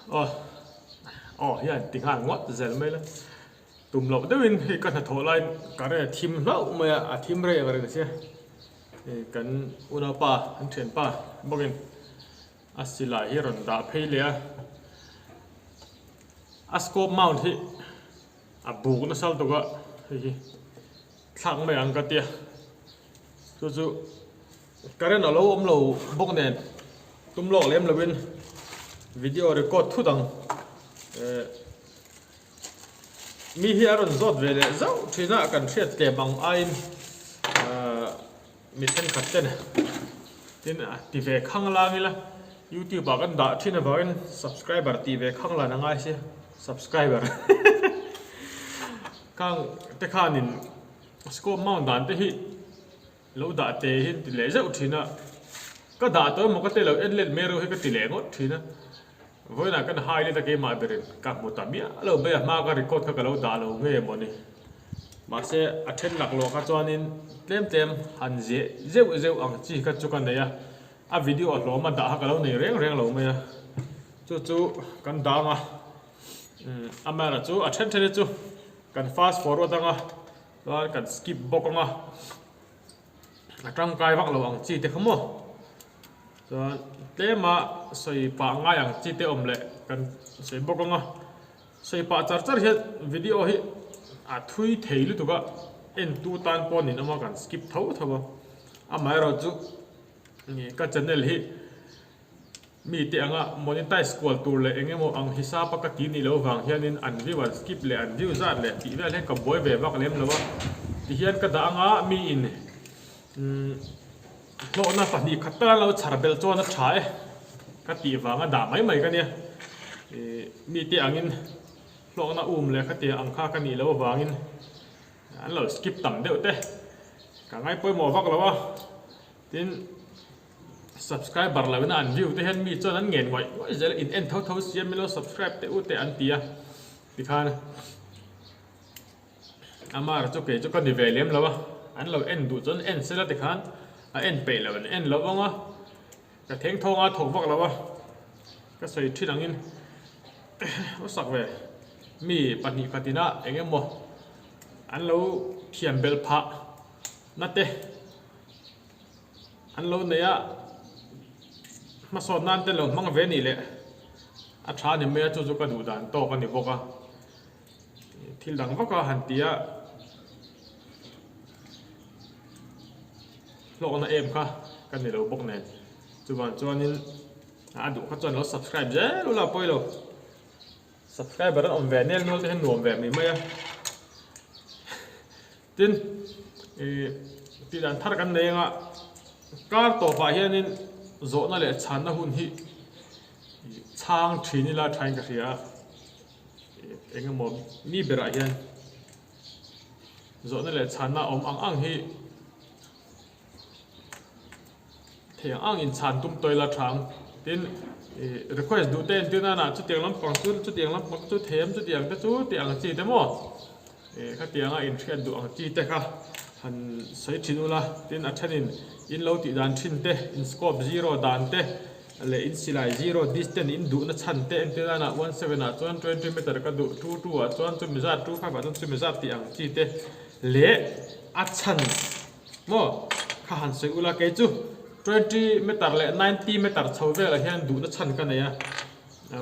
Aw aw hian ti nghal ngawt zel mai la. Tum loh deuhin hei ka hnathawh laiin current a thim hlauh mai a, a thim rei ang reng sia. Hei kan unaupa kan thianpa bawkin a silai hi a rawn dah phei leh a. A scope mount hi a buk nasa lutuk a, hei hi thlak mai ang ka tia. Chu chu current a lo awm lo bawk nen tum lawk lem lovin video record thut ang eh mi hi a rawn zawt ve leh zauh thin a kan hriat tlem ang aiin ah mi thenkhat ten tin a ti ve khang lang ila youtube ah kan dah thin avangin subscriber tih ve khang lan a ngai sia subscriber khang te khanin. Scope mount dan te hi lo dah te hi an ti leh zeuh thin a, ka dah tawh emaw ka ti lo en let mai reuh hi ka ti leh ngawt thin a, vawiinah kan hai let a keimah berin ka hmu ta miah lo mai a, hma ka record kha ka lo dah lo nge maw ni. Mahse a then laklawh kha chuanin tlem tlem han zeh zeuh zeuh ang chi kha chu ka nei a, a video a hlawm a dah kha ka lo nei reng reng lo mai a, chu chu kan dang a, amaherawhchu a then then hi chu. Kan fast forward anga chuan kan skip bawk anga a tangkai vak lo ang chi te kha maw chuan tlema sawi pah ngai ang chi te awm leh kan sawi bawk anga sawi pah char char hian video hi a thui thei lutuk a en tu tan pawh nin awm a kan skip tho tho a amaherawhchu ka channel hi. Mite anga monetize kual tur leh eng emaw ang hisap a ka ti nih loh vang hianin an view an skip leh an view zat leh tih vel hian ka buai ve vak lem lo a. Tihian ka dah anga miin hlawhna 2 khat tal an lo chhar belh chuan a tha e ka tih vanga dah mai mai ka nia. Mite angin hlawhna um leh khatia ang kha ka nih loh avangin an lo skip tam deuh te ka ngaipawimawh vak lo a. Tin. Subscriber lo ina an view te hian mi chuan an ngen ngawih ngawih zel a, in en tho tho sia milo subscribe teh u teh an ti a tikhan amar chu kei chu ka ni ve lem lo a, an lo en duh chuan en sela tikhan a en peih lo an en lo vang a, ka theng thawng a thawk vak lo a, ka sawi thin angin aw sak ve mi 2 khat ina eng emaw an lo thiam belh phah na te. An lo nei a, hmasawn nan te lo hmang ve nih leh a tha ni mai a, chu chu ka duh dan tawk a ni bawk a, thil dang vak a han ti a, hlawkna em kha ka ni lo bawk nen, chuvang chuanin a duh kha chuan lo subscribe zel ula pawi lo, subscriber an awm ve nel nual te hian nuam ve mai mai a. Tin, ih tih dan thar kan nei anga kar tawpah hianin zawhna leh chhanna hun hi ih chhang thin ila thain ka hria a, ih eng emaw mi berah hian zawhna leh chhanna awm ang ang hi Thei ang ang inchhan tum tawi la tha ang. Tin, ih request duh te entir nana chutiang lampang chu chutiang lampang chu them chutiang te chu tih ang chi te maw ih khatianga inhriat duh ang chi te kha han sawi thin ula. Tin, a thenin in lo tih dan thin te, in scope zero dan te leh in silai zero distance in duhna chhan te entir nana 17 ah chuan 20 meter ka duh, 22 ah chuan chumi zat, 25 ah chuan chumi zat tih ang chi te leh a chhan. Maw? Kha han sawi ula kei chu 20 meter leh 90 meter chho velah hian duhna chhan ka nei a,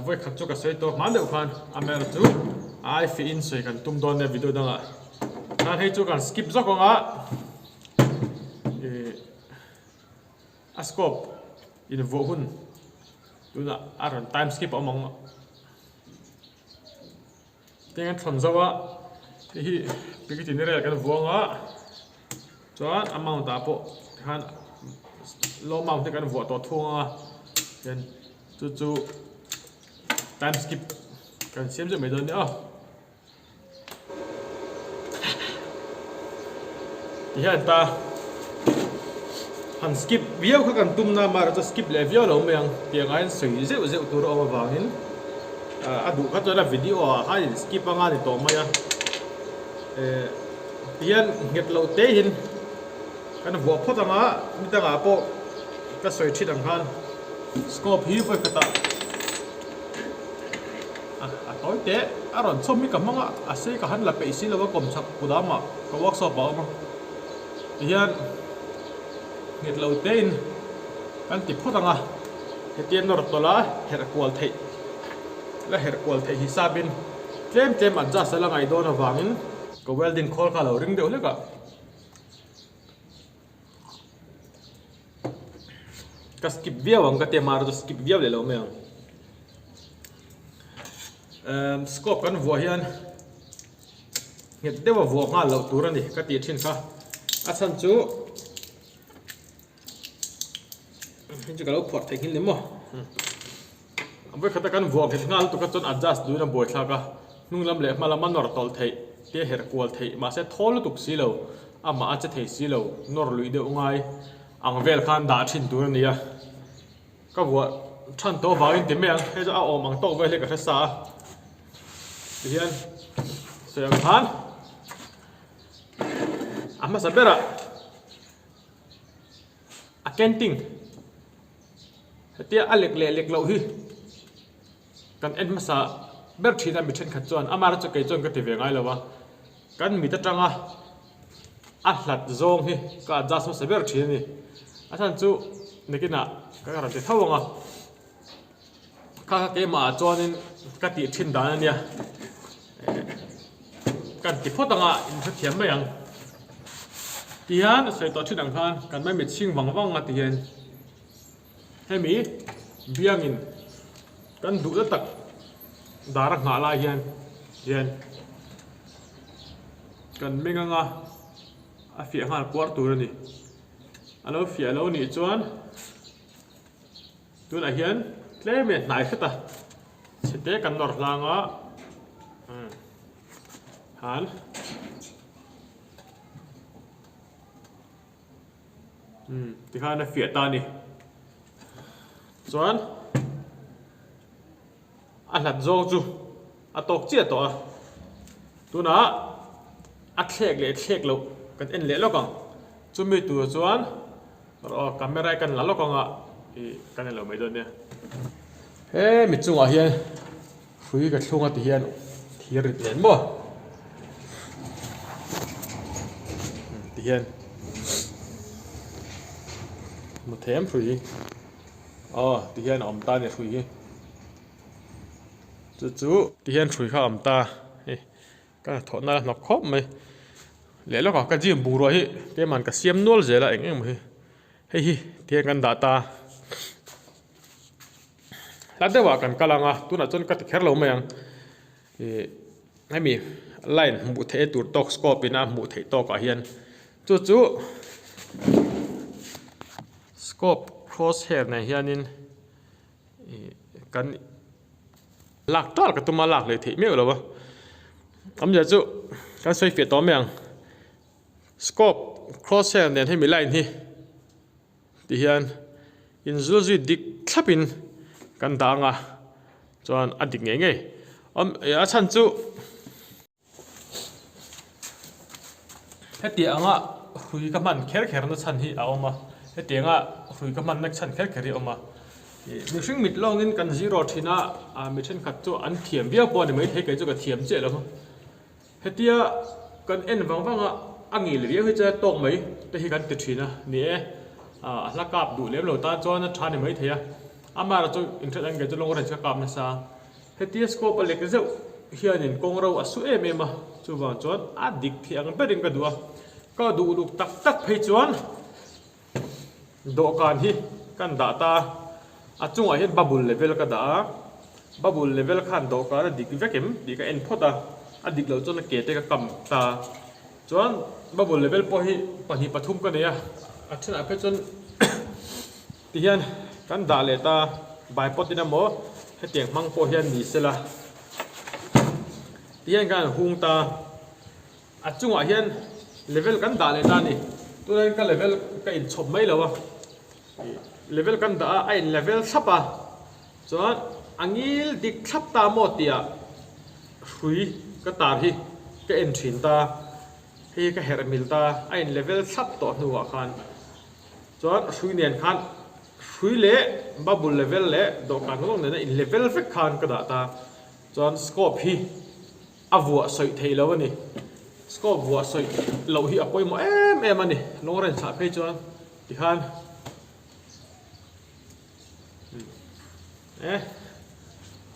vawi khat chu ka sawi tawh hma deuh khan a mer chu a ai fih in sawi kan tum dawn nia video dangah khan hei chu kan skip zawk ang a ih a scope invuah hun tunah a rawn time skip a awm ang. Teng an thawn zauh a, hei hi Pikiti ni rel kan vuang a, chuan a mount ah pawh tikhan low mount hi kan vuah tawh thung a, tian chu chu time skip kan siam zeuh mai dawn nia aw. Tihian ta han skip viau kha kan tum na amaherawhchu skip leh viau lo mai ang tiang aiin sawi zeuh zeuh tur a awm avangin a duh kha chuan a video ah khan in skip anga ni tawh mai a eh tihian nghet loh te in kan vuah phawt anga mi dangah pawh ka sawi thin ang khan scope hi vawi khatah. A a tawi teh a rawn chhawm hi ka hmang a, a sei ka han la peih si lo a kawm chhak kudam ah ka workshop ah a awm a. Tihian nghet lo tein kan ti phawt ang a, hetia nawr tawlh a herh kual theih la herh kual theih hisapin tlem tlem adjust a la ngaih dawn avangin ka welding khawl kha a lo ring deuh hlek a. Ka skip viau ang ka ti a mahra chu skip viau leh lo mai ang. Emm scope kan vuah hian nghet deuha vuah nghal loh tur a ni ka tih thin kha. A chhan chu hei chu ka lo phuah theih nghil ni maw. Vawikhat a kan vuah nghet nghal lutuk a chuan adjust duhin a buai thlak a, hnung lam leh hma lam a nawr tawlh theih te a herh kual theih mahse thawl lutuk si lo, amah a che thei si lo, nawr luih deuh ngai ang vel khan dah thin tur a ni a. Ka vuah than tawh avangin ti mai ang, hei chu a awm ang tawk vel hi ka hre sa a, tihian sawi ang khan a hmasa berah a canting. Hetia a lek leh lek loh hi kan en hmasa ber thin a mi thenkhat chuan amah chu kei chuan ka ti ve ngai lo a, kan mit atanga a hlat zawng hi ka adjust hmasa ber thin a ni. A chhan chu nakinah ka rawn ti tho ang a, kha kha keimah ah chuanin ka tih thin dan a nia, kan ti phawt ang a in hrethiam mai ang. Tihian sawi tawh thin ang khan kan mai mit chhing vang vang a tihian. Hemi biangin kan duh na tak dar a nghah lai hian hian kan meng anga a fiah nghal kuar tur a ni. A lo fiah lo nih chuan tunah hian tlem in a hnai hret a, chhete kan nawr hlang a han. Umm tikhan a fiah ta a ni. Chuan a hlat zawng chu a tawk chiah tawh a. Tunah a thlek leh thlek loh kan en leh lawk ang. Chumi tur chuan aw camera hi kan la lawk ang a ih kan en lo mai dawn nia. He mi chungah hian Hrui ka thlung a ti hian thir rit nen maw ti hian hmu them hrui hi aw ti hian a awm ta a ni hrui hi chu chu ti hian hrui kha a awm ta hei ka thawh na a hnawk khawp mai leh lawk a ka gym bungrua hi keimah ka siam nual zel a eng eng maw hi hei hi ti hian kan dah ta. Hla deuhah kan kal ang a, tunah chuan ka ti kher lo mai ang. Ih hemi line hmuh theih tur tawk scope in a hmuh theih tawkah hian chu chu scope cross hair nen hianin ih kan lak tal ka tum a lak leh theih miauh lo a. Awmzia chu kan sawi fiah tawh mai ang. Scope cross hair nen hemi line hi. Tihian inzul zui dik thlapin kan dah ang a, chuan a dik ngei ngei. Awm a chhan chu hetiang anga hrui ka hman kher kher na chhan hi a awm a, hetiang a hrui ka hman na chhan kher kher hi a awm a. Ih mihring mit lawngin kan zero thin a, mi thenkhat chu an thiam viau pawh a ni maithei kei chu ka thiam chiah lo. Hetia kan en vang vang a, a ngil riau hi chuan tawk mai te hi kan ti thin a ni e. A hla kap duh lem lo tan chuan a tha ni mai thei a, amaherawh chu inhriat ang kei chu long range ka kap nasa a. Hetia scope a lek zeuh hianin kawng ro a su em em a, chuvang chuan a dik thei ang berin ka duh a, ka duh luk tak tak phei chuan Dawhkan hi kan dah ta a, a chungah hian bubble level ka dah a, bubble level khan dawhkan a dik vek em tih ka en phawt a, a dik loh chuan a ke te ka kam ta a, chuan bubble level pawh hi pahnih pathum ka nei a, a thenah phei chuan tihian kan dah leh ta a, bipod in emaw hetiang hmang pawh hian ni sela tihian kan han hung ta a. A chungah hian level kan dah leh ta a ni. Tunah hian ka level ka inchhawp mai lo a. Level kan dah a, a in level thlap a. Chuan a ngil dik thlap ta maw tih ah hrui ka tar hi ka en thin ta. Hei hi ka herh mil ta, a in level thlap tawh hnuah khan. Chuan hrui nen khan hrui leh bubble level leh dawhkan rawng nena in level vek khan ka dah ta. Chuan scope hi a vuah sawi theih lo a ni. Scope vuah sawi loh hi a pawimawh em em a ni. Long range ah phei chuan tikhan eh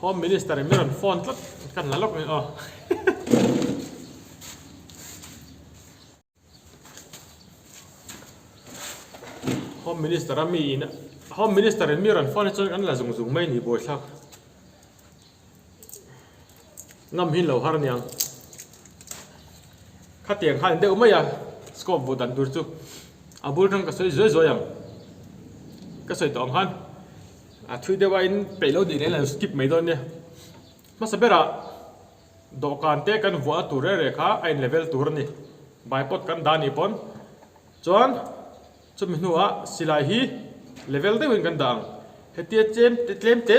Home Minister in min rawn phone tlat kan la lawk a ni aw. Home Minister a mi in Home Minister in mi rawn phone hi chuan kan la zung zung mai a ni buaithlak. Ngam hi lo har aniang. Khatiang khan deuh mai a scope vuah dan tur chu a bul tang ka sawi zuai zuai ang. Ka sawi tawh ang khan a thui deuh a in peih lo nih leh an skip mai dawn nia. Hmasa berah dawhkan te kan vuah tur reh reh kha a in level tur a ni. Bipod kan dah anih pawn chuan Chumi hnuah silai hi level deuhin kan dah ang. Hetia chem te tlem te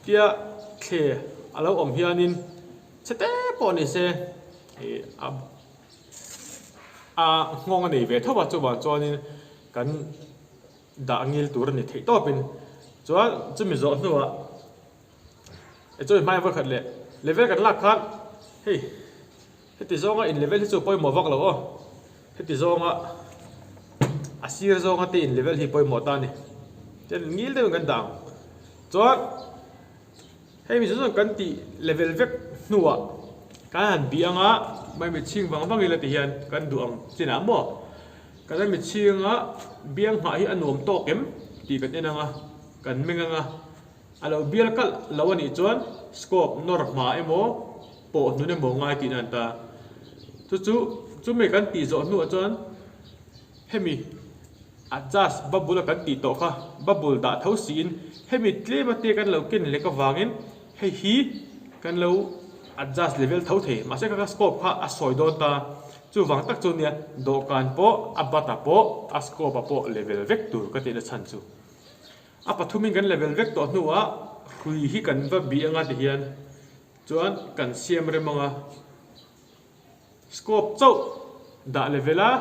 tia thle a lo awm hianin chhe te pawh ni se ih a a nghawng a nei ve tho a chuvang chuanin kan dah ngil tur a ni theih tawpin chuan chumi zawh hnuah chumi hmai vawikhat leh level kan lak khan hei. Heti zawnga in level hi chu pawimawh vak lo aw. Heti zawnga a sir zawnga te in level hi pawimawh ta a ni. Chuan ngil deuhin kan dah ang. Chuan hei mi zawng zawng kan tih level vek hnuah kan han bih anga mai mitchhing vang vang ila ti hian kan duh ang chinah maw kan la mitchhinga biang nghah hi a nuam tawk em tih kan en anga kan meng anga A lo bial kalh lo a nih chuan scope nawr hma emaw pawh hnun emaw ngai tihna an ta. Chu chu chumi kan tih zawh hnuah chuan hemi adjust bubble a kan tih tawh kha bubble dah tho siin hemi tlem a te kan lo ken lek avangin hei hi kan lo adjust level tho thei. Mahse kha kha scope kha a sawi dawn ta. Chuvang tak chu nia dawhkan pawh a bat ah pawh a scope ah pawh level vek tur ka tihna chhan chu. A pathumin kan level vek tawh hnuah hrui hi kan va bih anga ti hian chuan kan siam rem anga scope chauh dah level a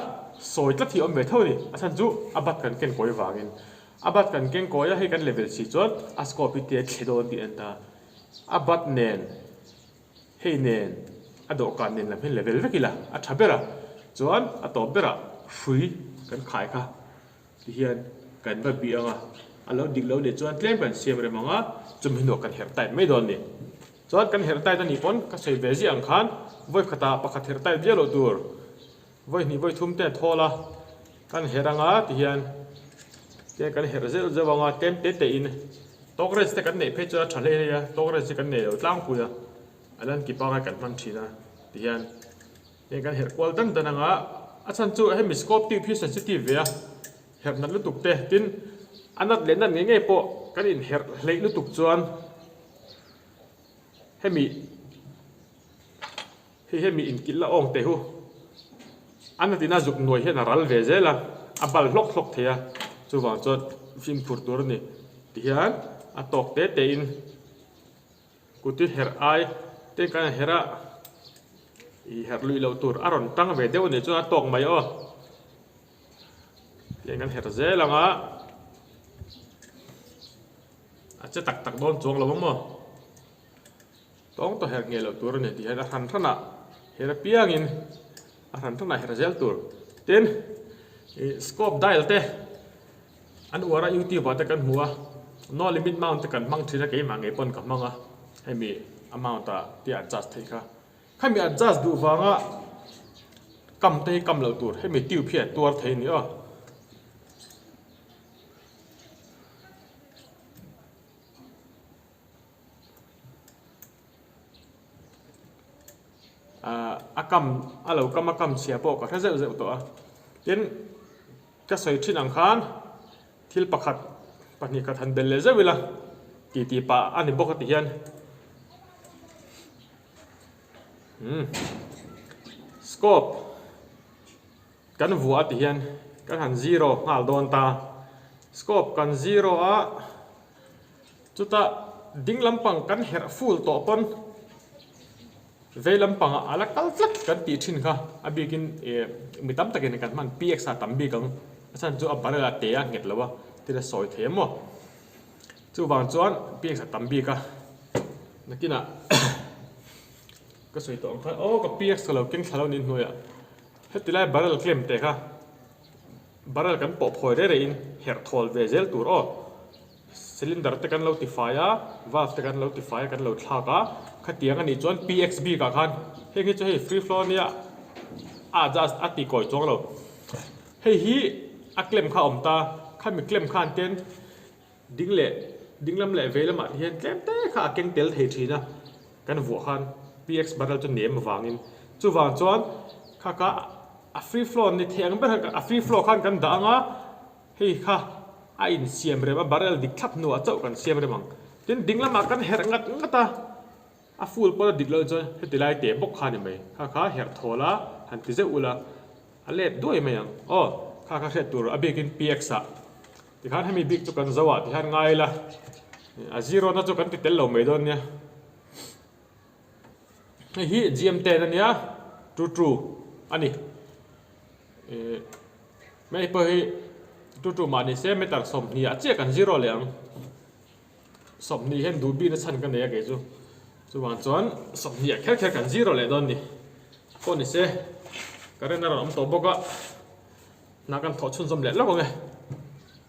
sawi tlat hi a awm ve tho a ni. A chhan chu a bat kan ken kawi vangin a bat kan ken kawi a hei kan level si chuan a scope hi tia thle dawn tih a en ta. A bat nen hei nen a dawhkan nen lam hian level vek ila a tha ber a chuan a tawp berah hrui kan khai kha. Tihian kan va bih ang a, a lo dik lo nih chuan tlem kan siam rem ang a, chumi hnuah kan herh tight mai dawn a ni. Chuan kan herh tight a nih pawn ka sawi ve ziah ang khan vawi khatah pakhat herh tight viau loh tur vawi hnih vawi thum te a thawl a, kan herh ang a tihian tlem kan herh zeuh zeuh ang a, tlem te te in tawk range te kan neih phei chuan a tha hlei hlei a, tawk range hi kan nei lo tlangpui a, a lan ki pangai kan hman thin a tihian. Heng kan herh kual dan dan anga a chhan chu hemi scope tube hi sensitive ve a, herh nat lutuk te tin a nat leh nat ngei ngei pawh kan inherh hleih lutuk chuan hemi hei hemi inkilh la awng teh hu a nat ina zuk nuai hian a ral ve zel a, a bal hlawk hlawk thei a chuvang chuan fimkhur tur a ni tihian a tawk te te in. Kuti herh ai te kan herh a, ih herh luih loh tur a rawn tang ve deuh a nih chuan a tawk mai aw. Tiang kan herh zel ang a, a che tak tak dawn chuang lo ang maw. Tawng tawh herh ngei loh tur a ni tih hian a hran hranah her apiangin a hran hranah herh zel tur. Tin, ih scope dial te. An uar a youtube ah te kan hmu a, no limit mount te kan hmang thin a keimah ngei pawn ka hmang a, hemi amount ah te adjust theih kha. Khami adjust duh vanga kam te hi kam loh tur hemi tube hi a tuar thei a ni aw. A kam a lo kam a kam chhia pawh ka hre zeuh zeuh tawh a, tin ka sawi thin ang khan thil pakhat pahnih khat han bel leh zeuh ila tih tih pah a ni bawk a ti hian umm scope kan vuah a ti hian kan han zero nghal dawn ta scope kan zero a. Chutah ding lampang kan herh full tawh pawn vei lampangah a la kal tlat kan tih thin kha a bikin ih mi tam takin kan hman PX a tam bik ang a chhan chu a barrel a te a nghet lo a thil a sawi thei em maw. Chuvang chuan PX a tam bik a, nakinah ka sawi tawh ang khan aw ka PX ka lo keng thla lo niin hnuaiah heti lai barrel claim teh kha barrel kan pawh phawi rei reiin herh thawl ve zel tur aw. Cylinder te kan lo tifai a, valve te kan lo tifai a, kan lo thlak a, khatiang a nih chuan PX bikah khan heng hi chu hei free flow ania a adjust a ti kawi chuang lo. Hei hi a clamp kha a awm ta, khami clamp khan ten ding leh ding lam leh vei lamah te hian tlem te kha a keng tel thei thin a, kan vuah khan PX barrel chu nem avangin chuvang chuan kha kha a free flow ni thei ang ber kha a free flow khan kan dah ang a. Hei kha a insiam rem a, barrel dik thlap hnuah chauh kan siam rem ang. Tin, ding lamah kan herh ngat ngat a, a full pawn a dik loh chuan heti lai teh bawk kha a ni mai. Kha kha herh thawl a, han ti zeuh ula, a let duai mai ang. Aw, kha kha hriat tur a bikin PX ah tikhan hemi bik chu kan zo ah tihian ngai ila, a zero na chu kan ti tel lo mai dawn nia. Hei hi GM ten a nia, true true a ni. Ih hmei pawh hi tu tu mah ni se meter 20 ah chiah kan zero leh ang 20 hian duh bik na chhan ka nei a kei chu chuvang chuan 20 ah kher kher kan zero leh dawn ni pawh ni se current a rawn awm tawh bawk a hna kan thawh chhunzawm leh lawk ang e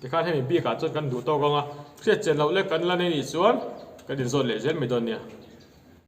tikhan hemi bik ah chuan kan duh tawk ang a hriat chian loh lek kan la nei nih chuan kan inzawt leh zel mai dawn nia.